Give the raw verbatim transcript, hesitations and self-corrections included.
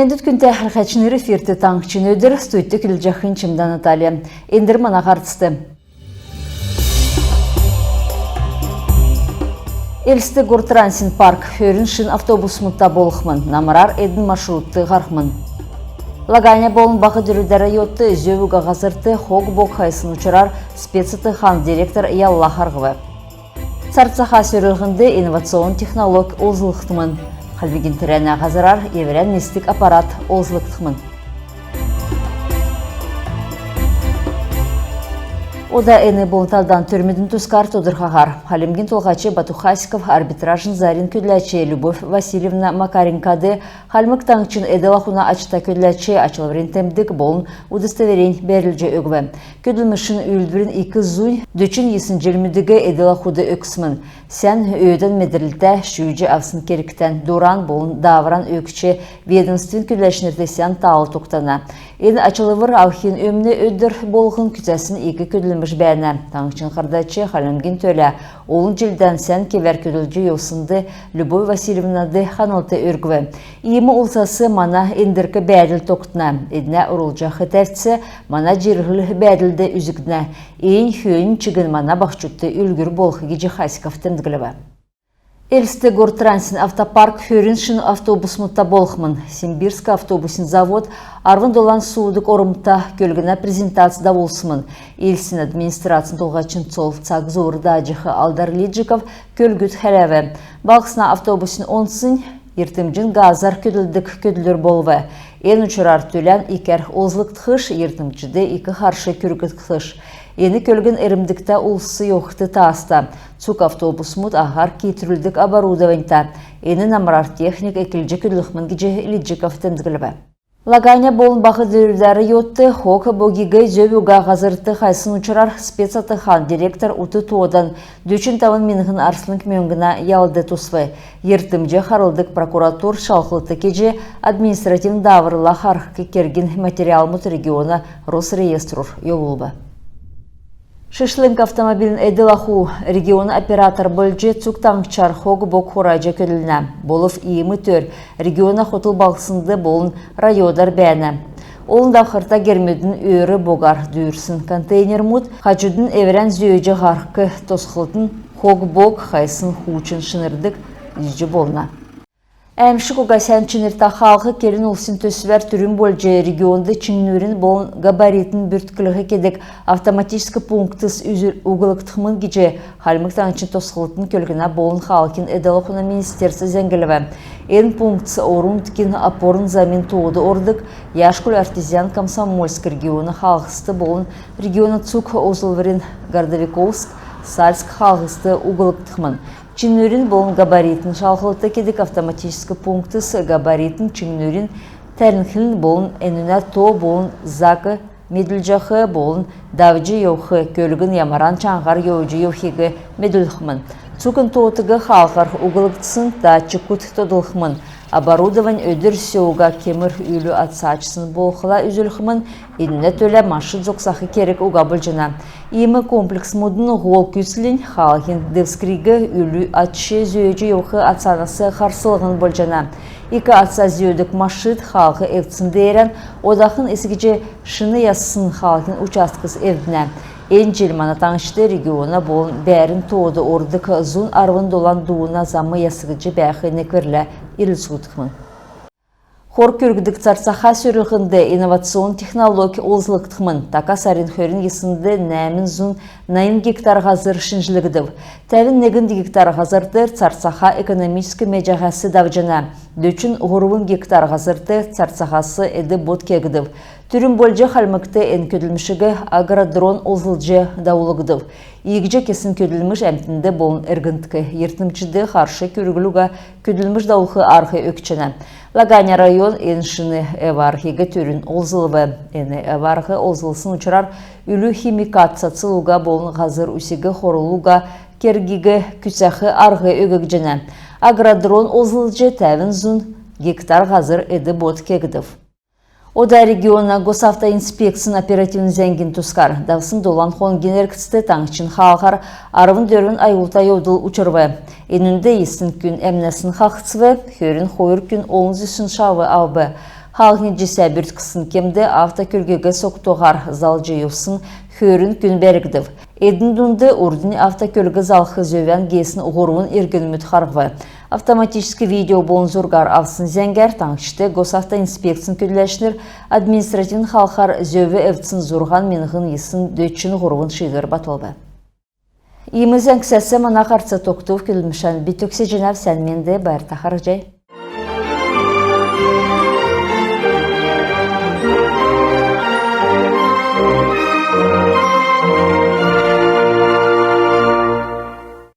Эндүт, күндтә хәләһәчнр, эфирт «Таңһчин өдр», студьд көдлҗәхнь Чимдә Наталья. Эндр мана һарцд. Элст — Гортрансин парк хөрн шин автобусмудта болхмн, намрар эдн маршрутд һархмн. Лаганя болн Баһ Дөрвдә райодт зөв уга һазрт хог-бог хайсн учрар спецотхн директор ялла харһв. Царцаха сөрлһнд инновационн технолог олзлгдхмн. Хальмгин терәнә һазрар эврән нисдг аппарат олзлгдхмн. Ода эн болн талдан төрмүдин тускар тодрхаһар. Хальмгин Толһач Бату Хасиков арбитражн зарин көдләч Любовь Васильевна Макаренкод Хальмг Таңһчин эдл-ахуна ачта көдләч ачлврин темдг болн удостоверень бәрүлҗ өгв. Көдлмшин үүлдврин ик зунь дөчн йисн җилмүдиг эдл-ахуд өгсмн. Сән өөдән медрлтә, шүүҗ авсн кергтән дуран болн даавран өгч, ведомствин көдләчнрт сән таал тогтана. Эн ачлвр авхин өмн өдр болһн күцәсн ик көдлмш бәәнә. Таңһчин һардач Хальмгин төлә олн җилдән сән кевәр көдлҗ йовснд Любовь Васильевнад ханлт өргв. Иим улсас мана эндрк бәәдл тогтна. Эднә орулҗах тәвц мана җирһл бәәдлд үзгднә. Эн хөөннь чигн мана баһчудт үлгүр болх гиҗ Хасиков темдглв. Элст — Гортрансин автопарк хөрн шин автобусмудта болхмн. Симбирск автобусин завод арвн долан суудг ормта көлгнә презентац давулсмн. Элстин администрацин толһачин цол цаг зуур дааҗах Алдар Лиджиков көлгүд хәләв. Балһсна автобусин онцнь йиртмҗин газар көдлдг көдлвр болв. Эн учрар түлән икәр олзлгдхш, йиртмҗд ик харш күргдхш. Эн көлгн эрмдгтә улс йовхд тааста. Цуг автобусмуд аһар киитрүлдг оборудованьта. Эн намрар техник эклҗ көдлхмн гиҗ Лиджиков темдглв. Лаганя болн Баһ Дөрвдә райодт хог-богиг зөв уга һазрт хайсн учрар спецотхн директор ут тоодан дөчн тавн миңһн арслң мөңгнә ялд тусв. Йиртмҗ харлдг прокуратур шалһлт кеҗ, административн дааврла харһх кергин материалмуд региона Росрееструр йовулв. «Шишлң автомобильн эдл-аху» региона оператор болҗ цуг таңһчар хог-бог хураҗ көдлнә. Болв иим төр региона хотл балһснд болн райодар бәәнә. Олн давхрта гермүдин өөр богар дүүрсн контейнермүд, хаҗудын эврән зөөҗ һарһх тосхлтын хог-бог хайсн хуучн шинрдг үзҗ болна. «Әәмшг уга сән чинртә хаалһ» келн-улсин төсвәр түрүн болҗ регионд чиңнүрин болн габаритин бүртклһ кедг автоматическ пунктс үзүл-, углгдхмн гиҗ Хальмг Таңһчин тосхлтын, көлгнә болн хаалһин эдл-ахун министерств зәңглв. Эн пунктс орн-нутгин опорн-замин тоод ордг Яшкуль — Артезиан — Комсомольск региона хаалһст болн региона цуг олзлврин Городовиковск — Сальск хаалһст углгдхмн. Чиңнүрин болн габаритин шалһлт кедг автоматическ пунктс габаритин, чиңнүрин тәрлһнлин болн энүнә то болн зак медүлҗәх болн давҗ йовх көлгн ямаран чаңһар йовҗ йовхиг медүлхмн. Цуг тоотыг хаалһар углгдсн датчикүд тодлхмн. Оборудовань өдр сөөг кемр үлү ацачсн болхла үзүлхмн. Энүнә төлә машид зогсах керг уга болҗана. Иим комплексмүдин һол күцлнь хаалһин девскриг үлү ацҗ зөөҗ йовх ацанас харслһн болҗана. Ик аца зөөдг машид хаалһ эвдсн деерән одахн эс гиҗ шин яссн хаалһин участкс эвднә. Эн җил мана таңһчд региона болн бәәрн тоод ордг зун арвн долан дууна зам ясгдҗ бәәх некврлә ирлцүлгдхмн. Хор күргдг царцаха сөрлһнд инновационн технологь олзлгдхмн. Така сарин хөрн йиснд нәәмн зун найн гектар һазр шинҗлгдв. Тәвн негн гектар һазрт царцаха экономическ меҗәһәс давҗана. Дөчн һурвн гектар һазрт царцахас эд-бод кегдв. Түрүн болҗ Хальмгт эн көдлмшиг агродрон олзлҗ давулгдв. Иигҗ кесн көдлмш әмтнд болн эргндк йиртмҗд харш күргл уга көдлмш давулх арһ өгчәнә. Лаганя район эн шин эв-арһиг түрүн олзлв. Эн эв-арһ олзлсн учрар үлү химикат цацл уга болн һазр-усиг хорлл уга кергиг күцәх арһ өггҗәнә. Агродрон олзлҗ тәвн зун гектар һазр эд-бод кегдв. Ода региона Госавтоинспекцин оперативн зәңгин тускар. Давсн долан хонгин эргцд таңһчин хаалһар арвн дөрвн аюлта йовдл учрв. Энүнд йисн күн әмнәсн хаһцв, хөрн хойр күн олн зүсн шав авв. Хаалһин җисә бүртксн кемд автокөлгиг согтуһар залҗ йовсн хөрн күн бәргдв. Эдн дунд урднь автокөлг залх зөвән геесн һурвн иргнмүд харһв. Автоматическ видео болн зургар авсн зәңгәр таңһчд Госавтоинспекцин көдләчнр административн халхар зөв эвдсн зурһан миңһн йисн дөчн һурвн шиидвр батлв. Иим зәңгсәс мана һарц тогтв. Көдлмшән би төгсәҗәнәв. Сән менд, байрта харһий.